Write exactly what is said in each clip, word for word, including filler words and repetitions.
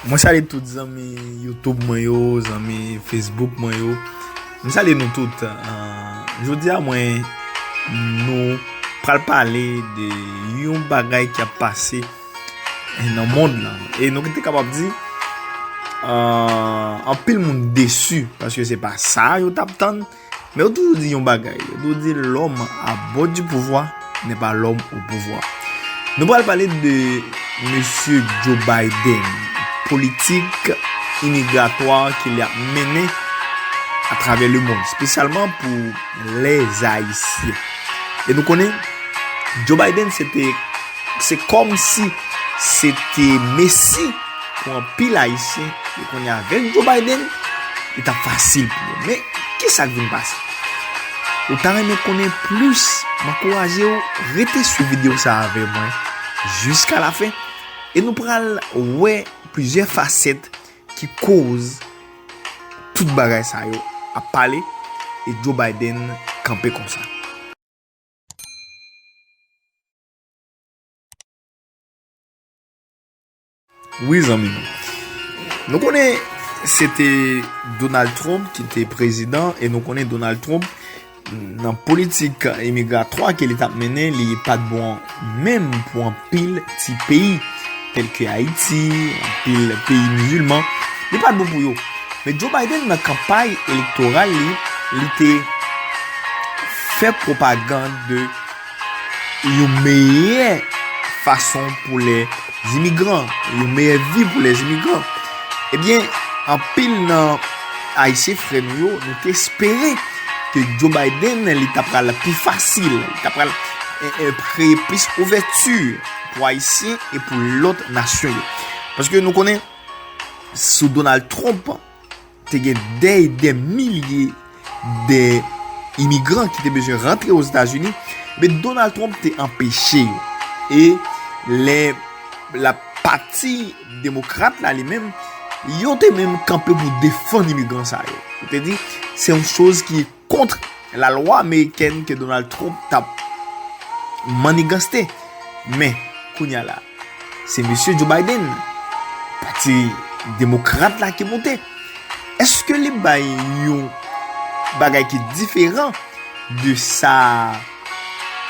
Mwen salye tout zanmi YouTube mwen yo, zanmi Facebook mwen yo. Mwen salye nou tout. Ah, jodi a mwen, nou pral pale de yon bagay ki ap pase nan mond lan. E nou te kapab di, ah, anpil moun desi paske se pa sa yo t ap tann. Men yo toujou di yon bagay, yo toujou di l'homme à bord du pouvoir n'est pas l'homme au pouvoir. Nou pral pale de mesye Joe Biden, politik imigratwa ke li ap mennen atravè lemonn, espesyalman pou lèzayisyen. E nou konnen, Joe Biden se te, se kòmsi se te mesi pou anpil Ayisyen, e kounye a avèk Joe Biden, li t ap fasil pou yo. Men, kisa k vin pase? Ou ta renmen konnen plis? M ankouraje w rete swiv videyo sa a avè mwen jiska lafen, e nou pral wè plizyè fasèt ki koz tout bagay sa yo ap pale, e Joe Biden kanpe konsa. Wi, zanmi nou. Nou konnen se te Donald Trump ki te prezidan, e nou konnen Donald Trump, nan politik imigratwa ke li t ap mennen, li pa t bon menm pou anpil ti peyi, tèlke Ayiti, anpil peyi mizilman. Li pa t bon pou yo. Men Joe Biden, nan kanpay elektoral li, li te fè pwopagann de yon meyè fason pou lè imigran, yon meyè vi pou lè imigran. Ebyen, anpil nan Ayisyen frè nou yo, nou te espere ke Joe Biden, li ta pral pi fasil, li ta pral, e, e, kreye plis ouvèti pou Ayisyen e pou lòt nasyon yo. Paske nou konnen, sou Donald Trump, te gen dè e dè milye de imigran ki te bezwen rantre Ozetazini, men Donald Trump te anpeche yo. E lè la pati demokrat la li menm, yo te menm kanpe pou defann imigran sa yo. Yo te di, se yon choz ki kont lalwa amerikèn ke Donald Trump t ap manniganse. Men, kounye a la, se mesye Joe Biden, pati demokrat la ki monte. Èske li bay yon bagay ki diferan de sa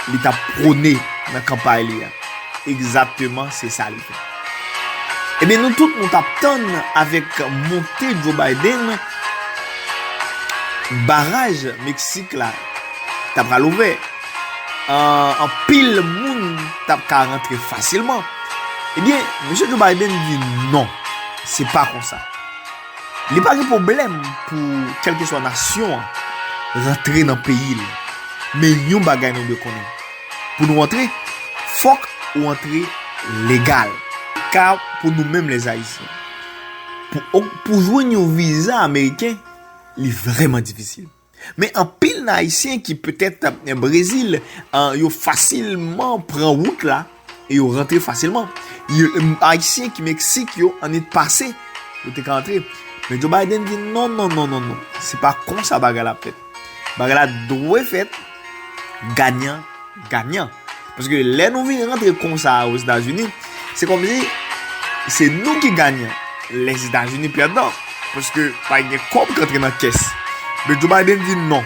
li t ap pwone nan kanpay li a? Egzakteman, se sa li fè. Ebyen, nou tout, nou t ap tann avèk monte Joe Biden, baraj Meksik la ta pral ouvè. An, anpil moun t ap ka rantre fasilman. Ebyen, mesye Joe Biden di non, se pa konsa. Li pa gen pwoblèm pou kèlkeswa nasyon an rantre nan peyi l. Men yon bagay nou dwe konnen. Pou nou antre, fòk ou antre legal. Ka pou nou menm lèzayisyen. Pou, pou jwenn yon viza ameriken, li vrèman difisil. Men anpil nan Ayisyen ki petèt, eh, Brezil, eh, yo fasilman pran wout la e yo rantre fasilman. Yo, em, Ayisyen ki Meksik yo, annit pase, yo te ka antre. Men Joe Biden di non, non, non, non, non. Se pa konsa bagay la ap fèt. Bagay la dwe fèt ganyan, ganyan. Paske lè nou vin rantre konsa Ozetazini, se kòmsi se nou ki ganyan, Lèzetazini pèdan. Paske pa gen kòb k antre nan kès. Men Joe Biden di non.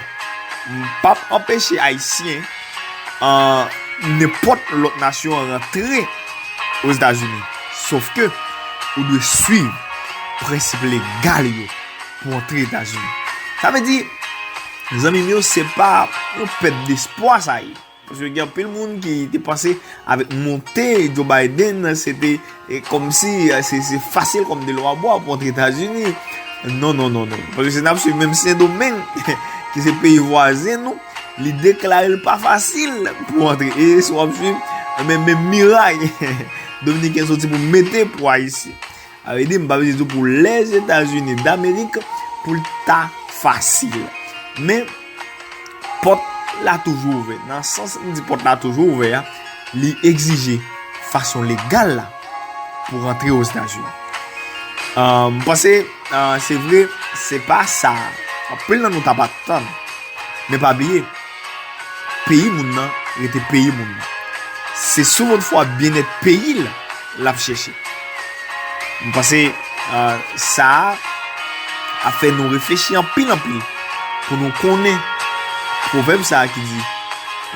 M p ap anpeche Ayisyen, an, nenpòt lòt nasyon rantre Ozetazini. Sòf ke ou dwe swiv prensip legal yo pou antre Etazini. Sa vle di, zanmi m yo, se pa yon pèt despwa sa ye. Paske gen anpil moun ki te panse avèk monte Joe Biden, se te, e, kòmsi, e, se, se fasil kòm de lwa bwa pou antre Etazini. Non, non, non, non. Paske si n ap swiv menm Sendomeng, ki se peyi vwazen nou, li deklare l pa fasil pou antre. E si w ap swiv, menm, menm miray dominiken soti pou mete pou Ayisyen. Sa vle di, m pa bezwen di w pou Lèzetazini Damerik, pou l ta fasil. Men, pòt la toujou ouvè. Nan sans m di pòt la toujou ouvè a, li egzije fason legal la pou rantre Ozetazini. Ah, m panse, ah, se vre, se pa sa anpil nan nou t ap atann. Men pa bliye, peyi moun nan rete peyi moun nan. Se si toutfwa byennèt peyi l l ap chèche. M panse euh, sa a ap fè nou reflechi anpil anpil pou nou konnen pwovèb sa a ki di,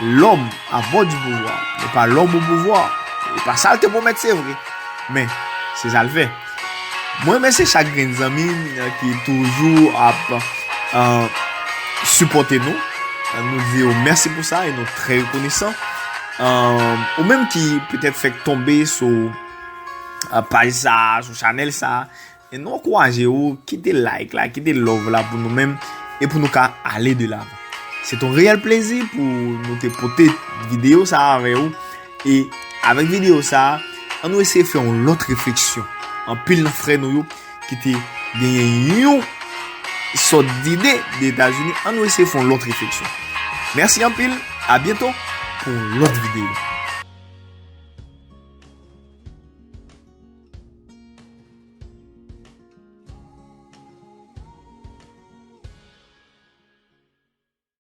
l'homme a bord du pouvoir, men pa l'homme au pouvoir. E pa sa l te pwomèt, se vre, men se sa l fè. Mwen remèsye chak grenn zanmi m, euh, ki toujou ap, euh, sipòte nou. Euh, nou di yo mèsi pou sa e nou trè rekonesan. Euh, ou menm ki petèt fèk tonbe sou, euh, paj sa, sou chanèl sa, e nou ankouraje ou, kite like la, kite love la pou nou menm e pou nou ka ale de lavan. Se yon reyèl plezi pou nou te pote videyo sa avè ou. E avèk videyo sa, an nou eseye fè yon lòt refleksyon. Anpil nan frè nou yo ki te genyen yon sòt dide de Etazini, an nou eseye fè yon lòt refleksyon. Mèsi anpil, a byento pou yon lòt videyo.